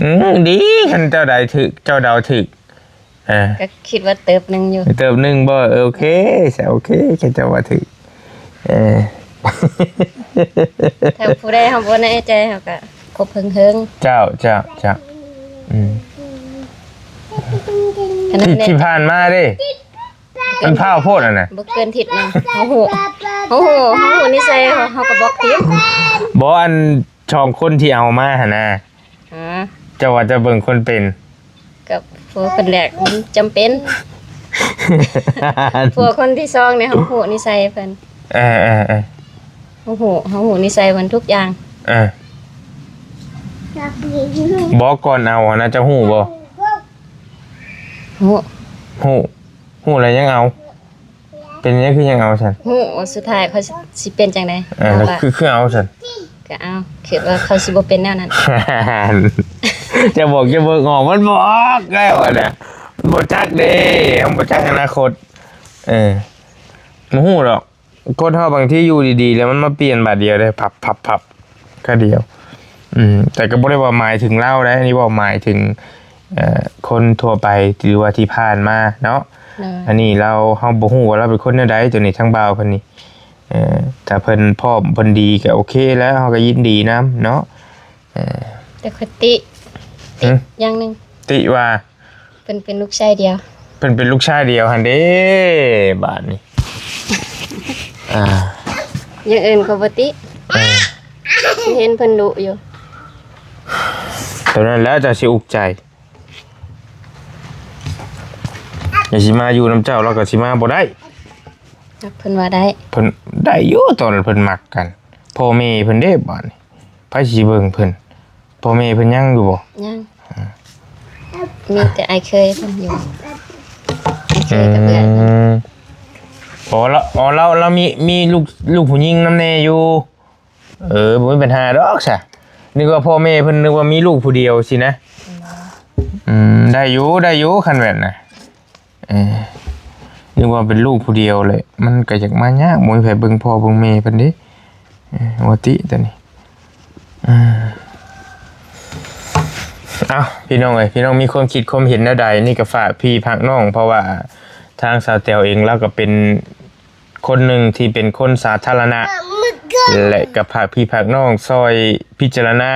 ອືມ ດີ ຄັນເຈົ້າເດົາຖືກ ເຈົ້າເດົາຖືກ. ເອີ ກະຄິດວ່າເຕີບໜຶ່ງຢູ່ ເຕີບໜຶ່ງບໍ່? ເອີ ໂອເຄ ໂອເຄ ເຈົ້າວ່າຖືກ. ເອີ ຖ້າຜູ້ໃດເຮົາບໍ່ແນ່ໃຈ ເຮົາກະຄົບເຫິງໆ. ເຈົ້າ ເຈົ້າ ເຈົ້າ. ອືມ ທີ່ ທີ່ຜ່ານມາເດ້ ມັນພ້າວໂພດຫັ້ນນະ ບໍ່ເກີນທິດໜຶ່ງ ເຮົາຮູ້ ເຮົາຮູ້ ເຮົາຮູ້ນິໄສ ເຮົາ ເຮົາກະບອກທີມ. ບໍ່ ອັນສອງຄົນທີ່ເອົາມາຫັ້ນນະ. ອາ ເຈົ້າວ່າເຈົ້າເບິ່ງຄົນເປັນ ກະຜົວຄົນແລກມັນຈຳເປັນ ຜົວຄົນທີສອງນີ້ເຮົາຮູ້ນິໄສເພິ່ນ. ເອີ ເອີ ເອີ ເຮົາຮູ້ ເຮົາຮູ້ນິໄສເພິ່ນທຸກຢ່າງ. ເອີ ບໍ່ ກ່ອນເອົາຫັ້ນນະ ເຈົ້າຮູ້ບໍ່? ຮູ້ ຮູ້ ຮູ້ແລ້ວຍັງເອົາ ເປັນຫຍັງຄືຍັງເອົາຊັ້ນ? ຮູ້ວ່າສຸດທ້າຍເຂົາຊິ ຊິເປັນຈັ່ງໃດ. ເອີ ແລ້ວຄື ຄືເອົາຊັ້ນ? ກະເອົາ ຄິດວ່າເຂົາຊິບໍ່ເປັນແນວນັ້ນ. ຈະບອກ ຈະເບິ່ງອອກ ມັນບອກແລ້ວຫັ້ນນະ ມັນບໍ່ຈັກເດ້ ມັນບໍ່ຈັກອະນາຄົດ. ເອີ ບໍ່ຮູ້ດອກ ຄົນເຮົາບາງທີຢູ່ດີໆ ແລ້ວມັນມາປ່ຽນບາດດຽວເດ້ ພັບໆໆ ກະດຽວ. ອືມ ແຕ່ກະບໍ່ໄດ້ວ່າໝາຍເຖິງລາວໃດ໋ ອັນນີ້ເວົ້າໝາຍເຖິງ ເອີ ຄົນທົ່ວໄປ ຫຼືວ່າທີ່ຜ່ານມາເນາະ. ໂດຍ ອັນນີ້ລາວ ເຮົາບໍ່ຮູ້ວ່າລາວເປັນຄົນແນວໃດ ໂຕນີ້ທາງບ່າວເພິ່ນນີ້. ເອີ ຖ້າເພິ່ນພ້ອມ ເພິ່ນດີກະໂອເຄແລ້ວ ເຮົາກະຍິນດີນຳເນາະ. ເອີ ແຕ່ຂ້ອຍຕິ ຕິ ຫຶ? ຢ່າງໜຶ່ງ ຕິວ່າ? ເພິ່ນເປັນລູກຊາຍດຽວ ເພິ່ນເປັນລູກຊາຍດຽວຫັ້ນເດ້ ບາດນີ້. ອ່າ ຢ່າງອື່ນກະບໍ່ຕິ ເອີ ຊິເຫັນເພິ່ນດຸຢູ່. ໂຕນັ້ນແຫຼະເຈົ້າຊິອຸກໃຈ ຢ່າຊິມາຢູ່ນຳເຈົ້າ ລາວກະຊິມາບໍ່ໄດ້. ເພິ່ນວ່າໄດ້ ເພິ່ນໄດ້ຢູ່ ຕອນເພິ່ນມັກກັນ ພໍ່ແມ່ເພິ່ນເດ້ ບາດນີ້ ໃຜຊິເບິ່ງເພິ່ນ? ພໍ່ແມ່ເພິ່ນຍັງຢູ່ບໍ່? ຍັງ ອ່າ ມີແຕ່ອ້າຍເຂີຍເພິ່ນຢູ່ ອ້າຍເຂີຍກັບເອື້ອຍເພິ່ນ. ອືມ ອໍ ລາວ ອໍ ລາວ ລາວມີ ມີລູກ ລູກຜູ້ຍິງນຳແດ່ຢູ່. ເອີ ບໍ່ມີບັນຫາດອກຊະ. ນຶກວ່າພໍ່ແມ່ເພິ່ນ ນຶກວ່າມີລູກຜູ້ດຽວຊີ້ນະ. ອືມ ໄດ້ຢູ່ ໄດ້ຢູ່ ຄັນແມ່ນນະ. ເອີ ນຶກວ່າເປັນລູກຜູ້ດຽວແຫຼະ ມັນກໍຢາກມາຍາກ ບໍ່ມີໃຜເບິ່ງພໍ່ເບິ່ງແມ່ເພິ່ນເດ້. ເອີ ວ່າຕິຕົວນີ້. ເອີ ເອົ້າ ພີ່ນ້ອງເອີຍ ພີ່ນ້ອງມີຄວາມຄິດຄວາມເຫັນແນວໃດ ນີ້ກໍຝາກພີ່ຝາກນ້ອງ ເພາະວ່າທາງສາວແຕວເອງ ລາວກໍເປັນຄົນໜຶ່ງທີ່ເປັນຄົນສາທາລະນະ ແລະ ກໍຝາກພີ່ຝາກນ້ອງຊ່ອຍພິຈາລະນາ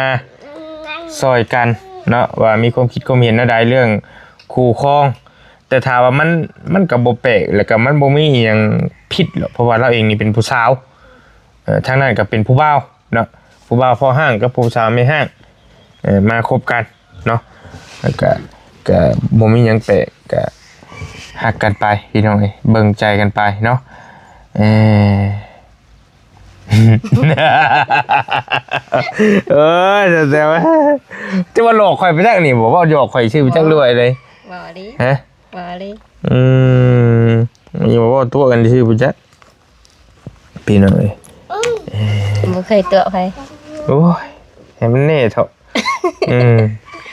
ຊ່ອຍກັນເນາະ ວ່າມີຄວາມຄິດຄວາມເຫັນແນວໃດເລື່ອງຄູ່ຄອງ. ແຕ່ຖ້າວ່າມັນ ມັນກໍບໍ່ແປກ ແລ້ວກໍມັນບໍ່ມີອີ່ຫຍັງຜິດຫຼອກ ເພາະວ່າລາວເອງນີ້ເປັນຜູ້ສາວ ເອີ ທາງນັ້ນກໍເປັນຜູ້ບ່າວເນາະ ຜູ້ບ່າວພໍ່ຮ້າງກັບຜູ້ສາວແມ່ຮ້າງ ເອີ ມາຄົບກັນເນາະ ແລ້ວກໍ ກໍບໍ່ມີຫຍັງແປກ ກໍຮັກກັນໄປພີ່ນ້ອງເອີຍ ເບິ່ງໃຈກັນໄປເນາະ. ເອີ ເອີ ແຊວໆ ຈະວ່າຫຼອກຂ້ອຍໄປຈັກນີ້ບໍ່ ເວົ້າຫຍອກຂ້ອຍຊື່ໄປຈັກ ຫຼືວ່າໃດ? ບໍ່ເດ້ ຮະ? ບໍ່ເດ້ ອືມ ຢູ່ເວົ້າຕົວະກັນຊື່ໄປຈັກ ພີ່ນ້ອງເອີຍ. ບໍ່ເຄີຍຕົວະໃຜ. ໂອ້ຍ ໃຫ້ມັນແນ່ເຖາະ. ອືມ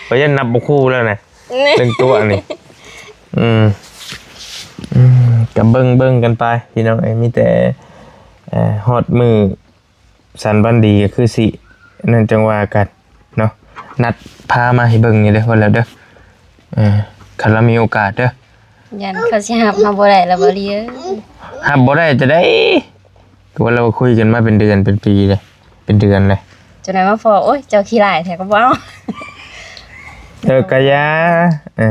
ຂ້ອຍຢ້ານນັບບໍ່ຄູ່ແລ້ວນະ ເລື່ອງຕົວະນີ້. ອືມ ອືມ ກໍເບິ່ງ ເບິ່ງກັນໄປພີ່ນ້ອງເອີຍ ມີແຕ່ ເອີ ຮອດມື້ສັນວັນດີກໍຄືຊິ ນັ້ນຈັ່ງວ່າກັນເນາະ. ນັດພາມາໃຫ້ເບິ່ງນີ້ເດີ ວ່າແລ້ວເດີ ເອີ ຄັນລາວມີໂອກາດເດີ. ຢ້ານເຂົາຊິຮັບເຮົາບໍ່ໄດ້ລະບໍ່ລີເອີຍ. ຮັບບໍ່ໄດ້ຈະໄດ້ ກໍວ່າລາວຄຸຍກັນມາເປັນເດືອນເປັນປີເດ້ ເປັນເດືອນເລີຍ. ຈົນໄດ້ມາພໍ້ ໂອ້ຍ ເຈົ້າຂີ້ຮ້າຍແທ້ ກໍບໍ່ເອົາ. ເອີ ກະຢ່າ ເອີ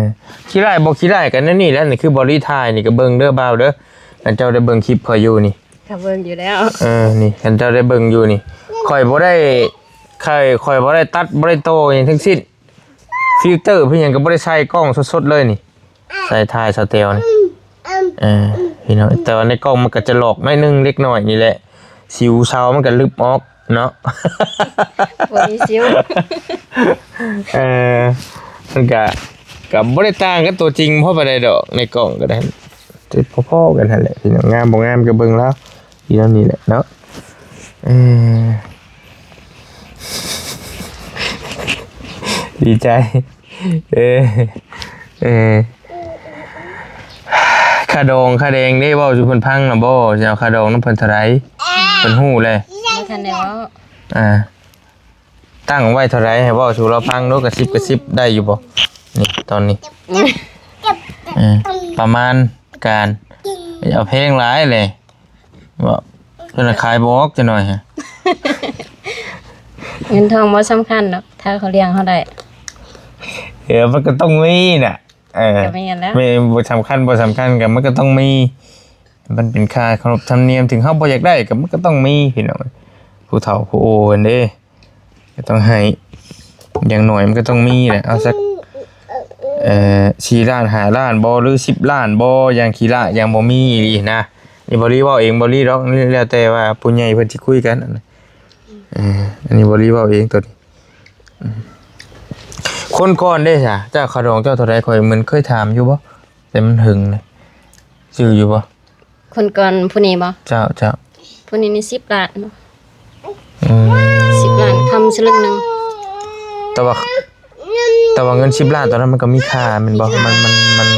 ຂີ້ຮ້າຍບໍ່ຂີ້ຮ້າຍກັນແນວນີ້ແຫຼະ. ນີ້ຄືບໍລິຖ່າຍນີ້ ກໍເບິ່ງເດີບ່າວເດີ ຄັນເຈົ້າໄດ້ເບິ່ງຄລິບຂ້ອຍຢູ່ນີ້ ກໍເບິ່ງຢູ່ແລ້ວ. ເອີ ນີ້ ຄັນເຈົ້າໄດ້ເບິ່ງຢູ່ນີ້ ຂ້ອຍບໍ່ໄດ້ ຂ້ອຍ ຂ້ອຍບໍ່ໄດ້ຕັດ ບໍ່ໄດ້ໂຕຫຍັງທັງສິ້ນ ຟິວເຕີ ເປັນຫຍັງກໍບໍ່ໄດ້ໃສ່ ກ້ອງສົດໆເລີຍນີ້ ໃສ່ຖ່າຍສາວແຕວນີ້. ເອີ ພີ່ນ້ອງ ແຕ່ວ່າໃນກ້ອງມັນກໍຈະຫຼອກໜ້ອຍໜຶ່ງ ເລັກນ້ອຍນີ້ແຫຼະ ສິວເຊົາມັນກໍລຶບອອກເນາະ ບໍ່ມີສິວ. ເອີ ມັນກະ ກະບໍ່ໄດ້ຕ່າງກັບຕົວຈິງພໍປານໃດດອກ ໃນກ້ອງກໍໄດ້ ຈະພໍໆກັນຫັ້ນແຫຼະພີ່ນ້ອງ. ງາມບໍ່ງາມກໍເບິ່ງລາວຢູ່ນຳນີ້ແຫຼະເນາະ. ເອີ ດີໃຈ. ເອີ ເອີ ຄ່າດອງຄ່າແດງເດ້ ເວົ້າສູ່ເພິ່ນຟັງນະບໍ່? ຊິເອົາຄ່າດອງນຳເພິ່ນເທົ່າໃດ? ເພິ່ນຮູ້ແຫຼະ. ບໍ່ທັນໄດ້ເວົ້າ. ອ່າ ຕັ້ງໄວ້ເທົ່າໃດ ໃຫ້ເວົ້າສູ່ລາວຟັງດູ ກະຊິບກະຊິບໄດ້ຢູ່ບໍ່? ນີ້ຕອນນີ້ ເອີ ປະມານການ ຢ່າເອົາແພງຫຼາຍແຫຼະ ເວົ້າ ເພິ່ນຂາຍບໍ່ອອກຈັກໜ້ອຍ. ເງິນທອງບໍ່ສຳຄັນດອກ ຖ້າເຂົາລ້ຽງເຮົາໄດ້. ເອີ ມັນກໍຕ້ອງມີນະ. ເອີ ກໍແມ່ນແລ້ວ ແມ່ນ ບໍ່ສຳຄັນ ບໍ່ສຳຄັນກໍມັນກໍຕ້ອງມີ ມັນເປັນຄ່າເຄົາລົບທຳນຽມ ເຖິງເຮົາບໍ່ຢາກໄດ້ກໍມັນກໍຕ້ອງມີພີ່ນ້ອງ. ຜູ້ເຖົ້າຜູ້ໂອເພິ່ນເດ້ ກໍຕ້ອງໃຫ້ ຢ່າງໜ້ອຍມັນກໍຕ້ອງມີແຫຼະ. ເອົາສັກ ເອີ ສີ່ລ້ານ ຫ້າລ້ານບໍ່ ຫຼື ສິບລ້ານບໍ່ ຢ່າງຂີ້ລ້າ ຢ່າງບໍ່ມີອີ່ຫຼີນະ. ນີ້ບໍ່ລີເວົ້າເອງ ບໍ່ລີດອກ ນີ້ແລ້ວແຕ່ວ່າຜູ້ໃຫຍ່ເພິ່ນຊິຄຸຍກັນ. ເອີ ອັນນີ້ບໍ່ລີເວົ້າເອງໂຕນີ້. ອືມ ຄົນກ່ອນເດ້ຊະ ເຈົ້າຄ່າດອງເຈົ້າເທົ່າໃດ? ຂ້ອຍເໝືອນເຄີຍຖາມຢູ່ບໍ່ ແຕ່ມັນເຫິງນະ ຈື່ຢູ່ບໍ່? ຄົນກ່ອນຜູ້ນີ້ບໍ່? ເຈົ້າ ເຈົ້າ ຜູ້ນີ້ນີ້ສິບລ້ານບໍ່? ອືມ ສິບລ້ານຄຳສະລຶງໜຶ່ງ. ແຕ່ວ່າ ແຕ່ວ່າເງິນສິບລ້ານຕອນນັ້ນມັນກໍມີຄ່າແມ່ນບໍ່? ມັນ ມັນ ມັນ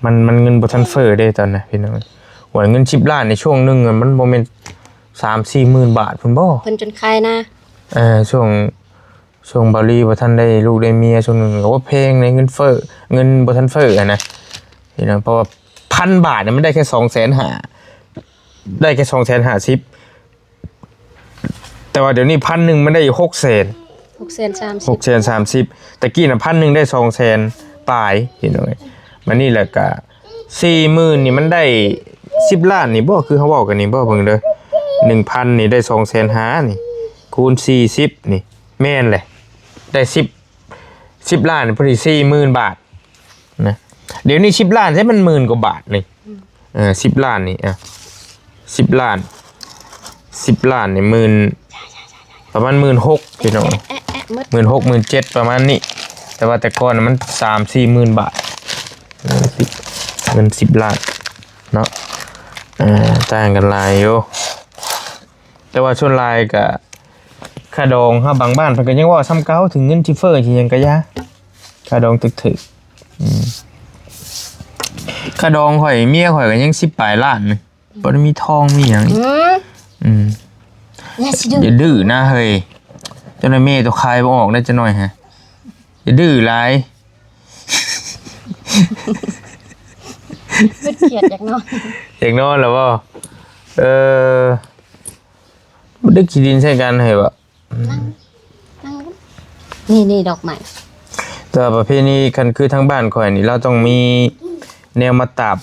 ມັນ ມັນເງິນບໍ່ທັນເຟີ້ເດ້ຕອນນັ້ນພີ່ນ້ອງ. ວ່າເງິນສິບລ້ານໃນຊ່ວງໜຶ່ງມັນບໍ່ແມ່ນສາມສີ່ໝື່ນບາດພຸ້ນບໍ່? ເພິ່ນຈົນຂາຍນາ. ເອີ ຊ່ວງ ຊ່ວງເບົາລີບໍ່ທັນໄດ້ລູກໄດ້ເມຍ ຊ່ວງໜຶ່ງກໍວ່າແພງໃນເງິນເຟີ້ ເງິນບໍ່ທັນເຟີ້ຫັ້ນນະພີ່ນ້ອງ. ເພາະວ່າພັນບາດນີ້ມັນໄດ້ແຄ່ສອງແສນຫ້າ ໄດ້ແຄ່ສອງແສນຫ້າສິບ ແຕ່ວ່າດຽວນີ້ພັນໜຶ່ງມັນໄດ້ຢູ່ຫົກແສນ ຫົກແສນສາມສິບ ຫົກແສນສາມສິບ. ຕະກີ້ນະພັນໜຶ່ງໄດ້ສອງແສນປາຍພີ່ນ້ອງເອີຍ. ບັດນີ້ແລ້ວກະສີ່ໝື່ນນີ້ມັນໄດ້ສິບລ້ານນີ້ບໍ່? ຄືເຮົາເວົ້າກັນນີ້ບໍ່? ເບິ່ງເດີ ໜຶ່ງພັນນີ້ໄດ້ສອງແສນຫ້ານີ້ ຄູນສີ່ສິບນີ້ ແມ່ນແຫຼະ ໄດ້ສິບ ສິບລ້ານ ພໍດີສີ່ໝື່ນບາດນະ. ດຽວນີ້ສິບລ້ານໃຊ້ມັນໝື່ນກວ່າບາດນີ້. ເອີ ສິບລ້ານນີ້ ອ່ະ ສິບລ້ານ ສິບລ້ານນີ້ໝື່ນ ປະມານໝື່ນຫົກພີ່ນ້ອງ ໝື່ນຫົກ ໝື່ນເຈັດ ປະມານນີ້. ແຕ່ວ່າແຕ່ກ່ອນມັນສາມສີ່ໝື່ນບາດ ເງິນສິບ ເງິນສິບລ້ານເນາະ. ເອີ ຕ່າງກັນຫຼາຍຢູ່ ແຕ່ວ່າສ່ວນຫຼາຍກະ ຄ່າດອງເຮົາ ບາງບ້ານເພິ່ນກໍຍັງເວົ້າສ່ຳເກົ່າ ເຖິງເງິນຊິເຟີ້ຊິຫຍັງກໍຢ່າ ຄ່າດອງຖືກໆ ອືມ ຄ່າດອງຂ້ອຍ ເມຍຂ້ອຍກໍຍັງສິບປາຍລ້ານ ບໍ່ໄດ້ມີທອງມີຫຍັງ ອືມ ອືມ ຢ່າຊິດື້ ຢ່າດື້ນະເຮີ້ຍ ເຈົ້ານາຍແມ່ຕົວຄາຍບໍ່ອອກໄດ້ຈັກໜ່ອຍຮະ ຢ່າດື້ຫຼາຍ ຄຽດຢາກນອນ ຢາກນອນແລ້ວບໍ່? ເອີ ບໍ່ໄດ້ຂີ້ດິນໃສ່ກັນເຮີ້ຍບໍ່? ອືມ ນີ້ໆ ດອກໄມ້ ແຕ່ວ່າປະເພນີ ຄັນຄືທາງບ້ານຂ້ອຍນີ້ ລາວຕ້ອງມີແນວມາຕາບ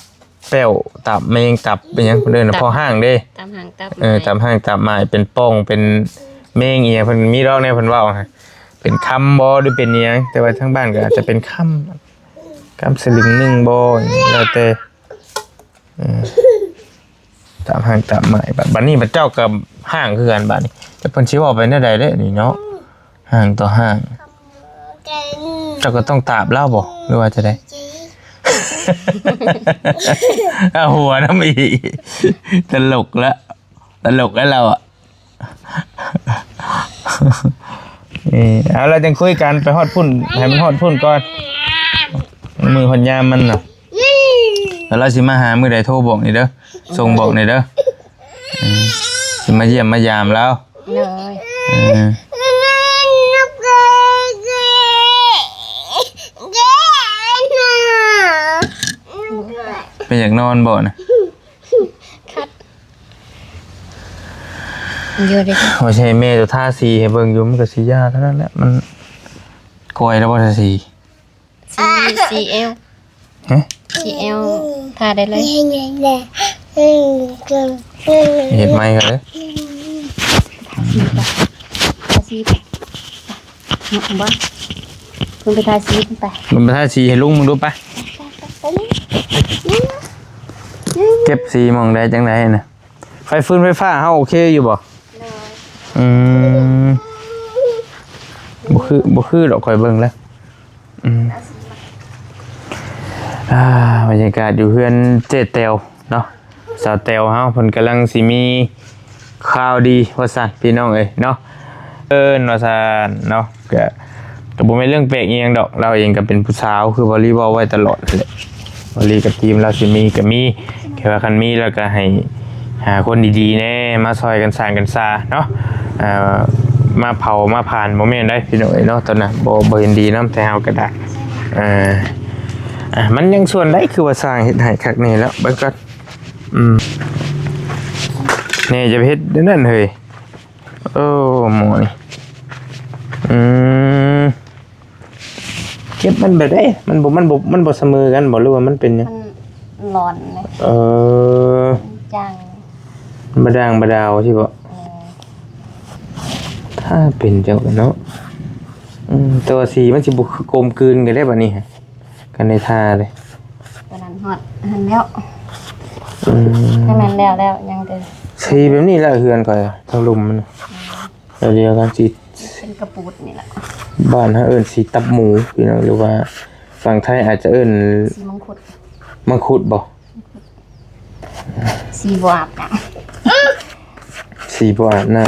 ແປ້ວ ຕາບແມງ ຕາບອີ່ຫຍັງເພິ່ນເອີ້ນ ຕາບ ພໍຫ້າງເດ້ ຕາມຫ້າງຕາບ ເອີ ຕາມຫ້າງຕາບໄມ້ ເປັນປ່ອງ ເປັນແມງອີ່ຫຍັງ ເພິ່ນມີດອກແນວເພິ່ນເວົ້າ ເປັນຄຳບໍ່ ຫຼືເປັນອີ່ຫຍັງ ແຕ່ວ່າທາງບ້ານກໍອາດຈະເປັນຄຳ ຄຳສະລຶງໜຶ່ງບໍ່ ແລ້ວແຕ່ ເອີ ຕາມຫ້າງຕາມໄມ້ ບາດ ບາດນີ້ບາດເຈົ້າກໍຫ້າງຄືກັນບາດນີ້ ຈັກເພິ່ນຊິເວົ້າໄປແນວໃດເດ້ນີ້ເນາະ ຫ້າງຕໍ່ຫ້າງ ເຈົ້າກໍຕ້ອງຕາບລາວບໍ່ ຫຼືວ່າຈັ່ງໃດ? ເອົາຫົວນຳອີກ ຕະຫຼົກລະ ຕະຫຼົກແລ້ວລາວອະ. ເອີ ເອົາ ແລ້ວຈັ່ງຄຸຍກັນ ໄປຮອດພຸ້ນ ໃຫ້ມັນຮອດພຸ້ນກ່ອນ ມື້ຮອດຍາມມັນນະ ແລ້ວລາວຊິມາຫາມື້ໃດ ໂທບອກນີ້ເດີ ສົ່ງບອກນີ້ເດີ ເອີ ຊິມາຢ້ຽມມາຢາມລາວ ໂດຍ ເອີ ເປັນຢາກນອນບໍ່ນະ? ຄັດ ຢູ່ເດ້ ວ່າຊິໃຫ້ແມ່ໂຕທາສີໃຫ້ເບິ່ງຢູ່ ມັນກໍຊິຢາກເທົ່ານັ້ນແຫຼະ ມັນກ່ອຍແລ້ວບໍ່ທາສີ ສີ ສີແອວ ຮະ ສີແອວ ທາໄດ້ເລີຍ ເຮັດໃໝ່ກໍເລີຍ ທາສີໄປ ເນາະ ບໍ່ ເພິ່ນໄປທາສີເພິ່ນໄປ ເພິ່ນໄປທາສີໃຫ້ລຸງເບິ່ງດູໄປ ໄປ ໄປ ໄປ ເກັບສີໝ່ອງໃດຈັ່ງໃດນະ ໄຟຟືນໄຟຟ້າເຮົາໂອເຄຢູ່ບໍ່? ໂດຍ ອືມ ບໍ່ຄື ບໍ່ຄືດອກ ຂ້ອຍເບິ່ງແລ້ວ ອືມ ອ່າ ບັນຍາກາດຢູ່ເຮືອນເຈ້ແຕວເນາະ ສາວແຕວເຮົາ ເພິ່ນກຳລັງຊິມີຂ່າວດີວ່າຊັ້ນ ພີ່ນ້ອງເອີຍເນາະ ເອີ້ນວ່າຊັ້ນເນາະ ກະ ກໍບໍ່ແມ່ນເລື່ອງແປກອີ່ຫຍັງດອກ ລາວເອງກໍເປັນຜູ້ສາວ ຄືເວົ້າລີເວົ້າໄວ້ຕະຫຼອດຫັ້ນແຫຼະ ເວົ້າລີກັບທີມລາວຊິມີກໍມີ ແຄ່ວ່າຄັນມີແລ້ວກໍໃຫ້ຫາຄົນດີໆແດ່ ມາຊ່ອຍກັນສ້າງກັນສາເນາະ ເອີ ມາເຜົາມາຜານ ບໍ່ແມ່ນໃດ໋ ພີ່ນ້ອງເອີຍເນາະ ຕອນນັ້ນບໍ່ ບໍ່ເຫັນດີນຳ ແຕ່ເຮົາກໍໄດ້ ເອີ ອ່າ ມັນຍັງສ່ວນໃດ ຄືວ່າສ້າງເຮັດໃຫ້ຄັກແນ່ແລ້ວ ເບິ່ງກ່ອນ ອືມ ແນ່ ຢ່າໄປເຮັດແນວນັ້ນເຮີ້ຍ ໂອ້ ໝໍນີ້ ອືມ ເກັບມັນແບບໃດ? ມັນບໍ່ ມັນບໍ່ ມັນບໍ່ສະເໝີກັນບໍ່ ຫຼືວ່າມັນເປັນຫຍັງ? ມັນຫຼອນເລີຍ ເອີ ມັນຈາງ ມັນບາດາງບາດາວຊີ້ບໍ່? ເອີ ຖ້າເປັນຈັ່ງເນາະ ອືມ ແຕ່ວ່າສີມັນຊິບໍ່ຄື ກົມກືນກັນເດ້ບາດນີ້ ຄັນໄດ້ທາເດ້ ຕອນນັ້ນຮອດຫັ້ນແລ້ວ ອືມ ທາງນັ້ນແລ້ວແລ້ວ ຍັງແຕ່ ສີແບບນີ້ແຫຼະເຮືອນຂ້ອຍ ທາງລຸ່ມມັນ ອືມ ແບບດຽວກັນ ສີ ເປັນກະປູດນີ້ແຫຼະ ບ້ານເຮົາເອີ້ນສີຕັບໝູ ພີ່ນ້ອງ ຫຼືວ່າຝັ່ງໄທອາດຈະເອີ້ນ ສີມັງຄຸດ ມັງຄຸດບໍ່? ສີບໍ່ອາບນ້ຳ ສີບໍ່ອາບນ້ຳ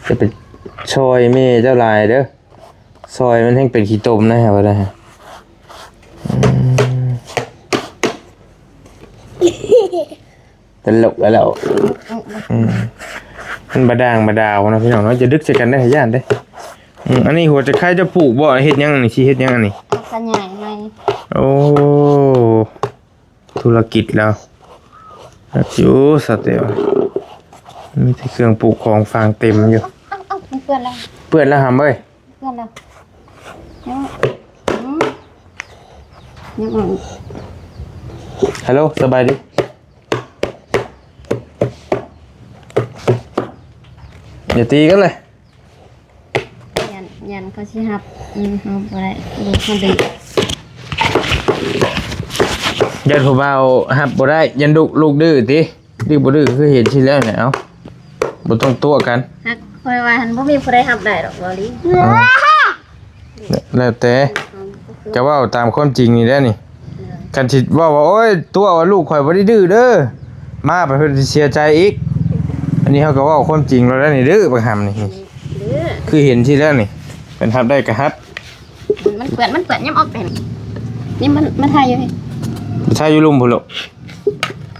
ຢ່າໄປຊ່ອຍແມ່ເຈົ້າຫຼາຍເດີ ຊ່ອຍມັນແຮ່ງເປັນຂີ້ຕົມນະ ວ່າໄດ້ ອືມ ຕະຫຼົກແລ້ວ ອືມ ມັນບາດາງບາດາວເນາະ ພີ່ນ້ອງເນາະ ຢ່າດຶກໃສ່ກັນເດີ ຢ້ານເດ້ ອືມ ອັນນີ້ຫົວຈະໄຄຈະປູກບໍ່? ເຮັດຫຍັງອັນນີ້? ຊິເຮັດຫຍັງອັນນີ້? ຂະຫຍາຍໃໝ່ ໂອ້ ທຸລະກິດລາວ ຄັກຢູ່ ສາວແຕວ ມີແຕ່ເຄື່ອງປູກຂອງຝັງເຕັມຢູ່ ເອົ້າ ເອົ້າ ມັນເປື້ອນແລ້ວ ເປື້ອນແລ້ວຫຳເອີຍ ເປື້ອນແລ້ວ ອືມ ຍັງອ່ອນ ຮັລໂຫຼ ສະບາຍດີ ຢ່າຕີກັນເລີຍ ຢ້ານ ຢ້ານເຂົາຊິຮັບ ອືມ ເຮົາບໍ່ໄດ້ ລູກເຮົາດື້ ຢ້ານຜູ້ບ່າວຮັບບໍ່ໄດ້ ຢ້ານລູກ ລູກດື້ຕິ ດື້ບໍ່ດື້ຄືເຫັນຊີ້ແລ້ວນີ້ ເອົ້າ ບໍ່ຕ້ອງຕົວະກັນ ຫາກຂ້ອຍວ່າຫັ້ນ ບໍ່ມີຜູ້ໃດຮັບໄດ້ດອກ ເວົ້າລີ ເອີ ແລ້ວແຕ່ ກໍເວົ້າຕາມຄວາມຈິງນີ້ແຫຼະນີ້ ເອີ ຄັນຊິເວົ້າວ່າ ໂອ້ຍ ຕົວະວ່າລູກຂ້ອຍບໍ່ໄດ້ດື້ເດີ ມາໄປເພິ່ນຊິເສຍໃຈອີກ ອັນນີ້ເຮົາກໍເວົ້າຄວາມຈິງແລ້ວນີ້ ດື້ບັກຫຳນີ້ ນີ້ ຄືເຫັນທີ່ແລ້ວນີ້ ເພິ່ນຮັບໄດ້ກໍຮັບ. ມັນເປື້ອນ ມັນເປື້ອນ ຍາມອອກໄປນີ້ ນີ້ມັນ ມັນຖ່າຍຢູ່ນີ້ ຖ່າຍຢູ່ລຸ່ມພຸ້ນໂລດ.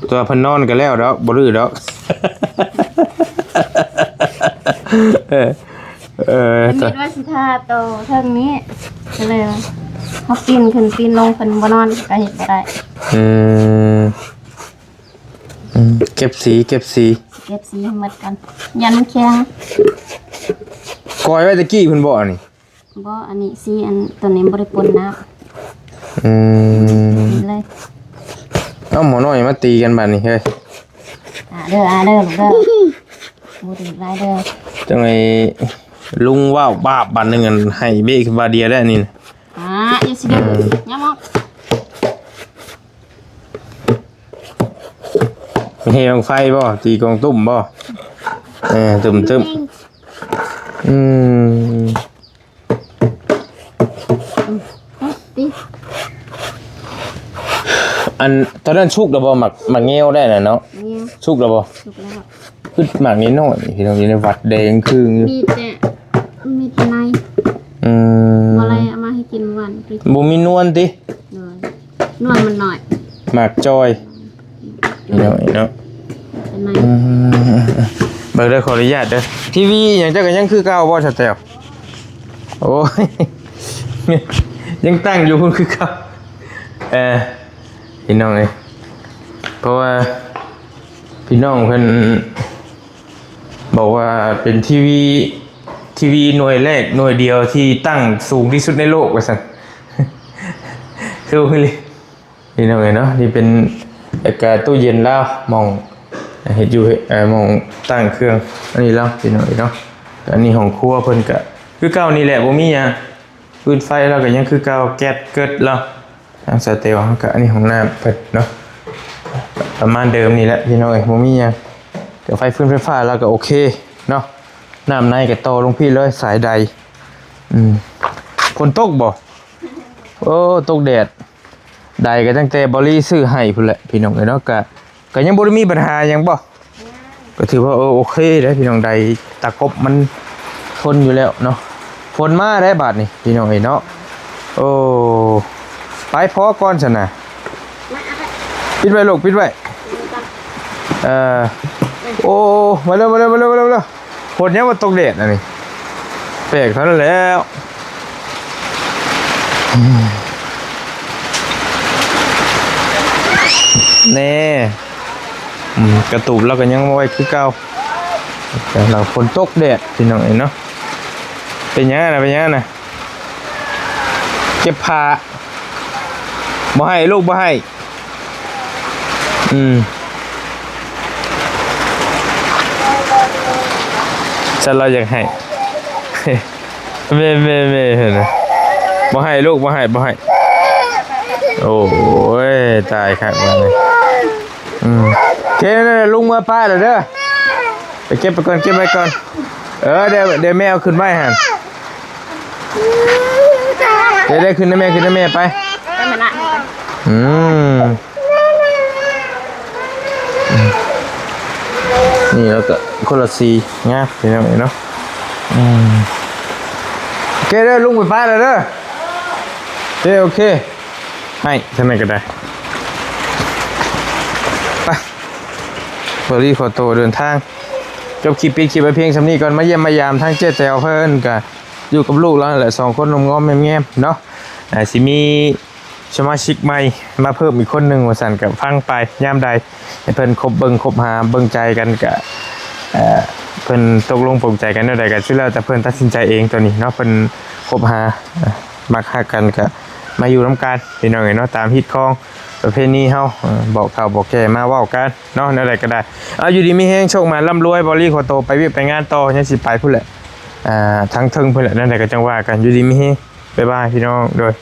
ແຕ່ວ່າເພິ່ນນອນກໍແລ້ວດອກ ບໍ່ດື້ດອກ. ເອີ ເອີ ເພິ່ນມີວ່າຊິທາໂຕເທິງນີ້ ກໍເລີຍວ່າເຮົາປີນຂຶ້ນປີນລົງ ເພິ່ນບໍ່ນອນກໍເຮັດບໍ່ໄດ້. ອືມ ອືມ ເກັບສີ ເກັບສີ ເກັບສີໃຫ້ໝົດກ່ອນ ຢ້ານມັນແຂງ. ກ່ອຍໄວ້ແຕ່ກີ້ພຸ້ນບໍ່ອັນນີ້? ບໍ່ ອັນນີ້ສີ ອັນຕົວນີ້ບໍ່ໄດ້ປົນນ້ຳ. ອືມ ນີ້ເລີຍ. ເອົາ ໝໍນ້ອຍມາຕີກັນບາດນີ້ເຮີ້ຍ. ອ່າເດີ ອ່າເດີ ລູກເດີ ບໍ່ຖືກຫຼາຍເດີ. ຈັ່ງໃຫ້ລຸງວ້າວບາບບາດໜຶ່ງ ອັນໃຫ້ເບກບາດດຽວແລ້ວນີ້. ອ່າ ຢ່າຊິເດີ ອືມ ຍາມອອກ. ເຮັດບັ້ງໄຟບໍ່? ຕີກອງຕຸ້ມບໍ່? ເອີ ຕຸ້ມໆ. ອືມ ຕິ ອັນຕອນນັ້ນສຸກແລ້ວບໍ່? ໝາກ ໝາກແງວໄດ້ນະເນາະ ແງວ ສຸກແລ້ວບໍ່? ສຸກແລ້ວ. ຄືໝາກນ້ອຍໆ ພີ່ນ້ອງ ຢູ່ໃນວັດແດງຄືຢູ່ ມີແຕ່ ມີແຕ່ໃນ. ອືມ ບໍ່ໄດ້ເອົາມາໃຫ້ກິນມື້ວານ ບໍ່ມີນວນຕິ? ໂດຍ ນວນມັນໜ້ອຍ ໝາກຈອຍ ພີ່ນ້ອງເນາະ. ເປັນໄງ? ອືມ ເບິ່ງເດີ ຂໍອະນຸຍາດເດີ ທີວີຫຍັງເຈົ້າກໍຍັງຄືເກົ່າບໍ່ ສະແຕວ? ໂອ້ຍ ຍັງຕັ້ງຢູ່ພຸ້ນຄືເກົ່າ. ເອີ ພີ່ນ້ອງເອີຍ ເພາະວ່າພີ່ນ້ອງເພິ່ນບອກວ່າເປັນທີວີ ທີວີໜ່ວຍແລກໜ່ວຍດຽວທີ່ຕັ້ງສູງທີ່ສຸດໃນໂລກວ່າຊັ້ນ. ສູງອີ່ຫຼີ. ພີ່ນ້ອງເອີຍເນາະ ນີ້ເປັນ ແລ້ວກະຕູ້ເຢັນລາວ ໝ່ອງເຮັດຢູ່ ເອີ ໝ່ອງຕັ້ງເຄື່ອງ ອັນນີ້ລາວ ພີ່ນ້ອງເອີຍເນາະ. ອັນນີ້ຫ້ອງຄົວເພິ່ນກະຄືເກົ່ານີ້ແຫຼະ ບໍ່ມີຫຍັງ. ຟືນໄຟລາວກະຍັງຄືເກົ່າ ແກັດເກີດລາວ ທາງສະເຕວເຮົາກະ ອັນນີ້ຫ້ອງນ້ຳເພິ່ນເນາະ ປະມານເດີມນີ້ແຫຼະ ພີ່ນ້ອງເອີຍ ບໍ່ມີຫຍັງ. ກະໄຟຟືນໄຟຟ້າລາວກະໂອເຄເນາະ ນ້ຳໃນກະຕໍ່ລົງພີ້ເລີຍ ສາຍໃດ. ອືມ ຝົນຕົກບໍ່? ໂອ້ ຕົກແດດ. ໃດກໍຕັ້ງແຕ່ບໍລີຊື້ໃຫ້ພຸ້ນແຫຼະ ພີ່ນ້ອງເອີຍເນາະ. ກະ ກໍຍັງບໍ່ໄດ້ມີບັນຫາຫຍັງບໍ່? ກໍຖືວ່າ ເອີ ໂອເຄເດ້ພີ່ນ້ອງ ໃດຕາກົບມັນທົນຢູ່ແລ້ວເນາະ. ຝົນມາໄດ້ບາດນີ້ ພີ່ນ້ອງເອີຍເນາະ. ໂອ້ ໄປພໍກ່ອນຊັ້ນນະ ປິດໄວ້ລູກ ປິດໄວ້. ເອີ ໂອ້ ມາເລີຍ ມາເລີຍ ມາເລີຍ ມາເລີຍ. ໂພດຫຍັງວ່າຕົກແດດອັນນີ້ ແປກເທົ່ານັ້ນແຫຼ້ວ. ແນ່ ອືມ ກະຕູບລາວກໍຍັງເອົາໄວ້ຄືເກົ່າ. ແຕ່ລາວຝົນຕົກແດດ ພີ່ນ້ອງເອີຍເນາະ. ເປັນຫຍັງນະ ເປັນຫຍັງນະ? ເກັບຜ້າ ບໍ່ໃຫ້ລູກ ບໍ່ໃຫ້. ອືມ ຊັ້ນລາວຢາກໃຫ້ ແມ່ ແມ່ ແມ່ ເຫັນນະ. ບໍ່ໃຫ້ລູກ ບໍ່ໃຫ້ ບໍ່ໃຫ້. ໂອ້ຍ ຕາຍຄັກບາດນີ້. ອືມ ເກັບ ລຸງເມືອປ້າແລ້ວເດີ. ໄປເກັບໄປກ່ອນ ເກັບໄວ້ກ່ອນ. ເອີ ດຽວ ດຽວແມ່ເອົາຂຶ້ນໄວ້ຫັ້ນ. ເດ້ ໄດ້ຂຶ້ນນະແມ່ ຂຶ້ນນະແມ່ໄປ. ໄປມານະ ອືມ ນີ້ລາວກໍຄົນລະສີງາມ ພີ່ນ້ອງເອີຍເນາະ. ອືມ ໂອເຄເດີ ລຸງໄປປ້າແລ້ວເດີ. ໂອເຄ ໂອເຄ ໃຫ້ທາງນັ້ນກໍໄດ້. ໄປ ບໍລີຂໍໂຕເດີນທາງ ຈົບຄລິບ ປິດຄລິບໄວ້ພຽງສ່ຳນີ້ກ່ອນ. ມາຢ້ຽມມາຢາມທາງເຈ້ແຕວເພິ່ນ ກະຢູ່ກັບລູກລາວນັ້ນແຫຼະ ສອງຄົນງອມໆແງມໆເນາະ. ອາ ຊິມີສະມາຊິກໃໝ່ມາເພີ່ມອີກຄົນໜຶ່ງວ່າຊັ້ນ ກະຟັງໄປ ຍາມໃດໃຫ້ເພິ່ນຄົບເບິ່ງຄົບຫາເບິ່ງໃຈກັນ ກະ ເອີ ເພິ່ນຕົກລົງປົງໃຈກັນແນວໃດ ກະສຸດແລ້ວແຕ່ເພິ່ນຕັດສິນໃຈເອງ. ໂຕນີ້ເນາະ ເພິ່ນຄົບຫາ ເອີ ມັກຮັກກັນ ກະມາຢູ່ນຳກັນ ພີ່ນ້ອງເອີຍເນາະ. ຕາມຮີດຄອງປະເພນີເຮົາ ເອີ ບອກເຖົ້າບອກແກ່ມາເວົ້າກັນເນາະ. ແນວໃດກໍໄດ້ ເອົາ ຢູ່ດີມີແຮງ ໂຊກໝານ ລ່ຳລວຍ. ບໍລີຂໍໂຕໄປວຽກໄປງານຕໍ່ ຍັງຊິໄປພຸ້ນແຫຼະ. ອ່າ ທາງເທິງພຸ້ນແຫຼະ. ແນວໃດກໍຈັ່ງວ່າກັນ ຢູ່ດີມີແຮງ ບາຍບາຍ ພີ່ນ້ອງ ໂດຍ.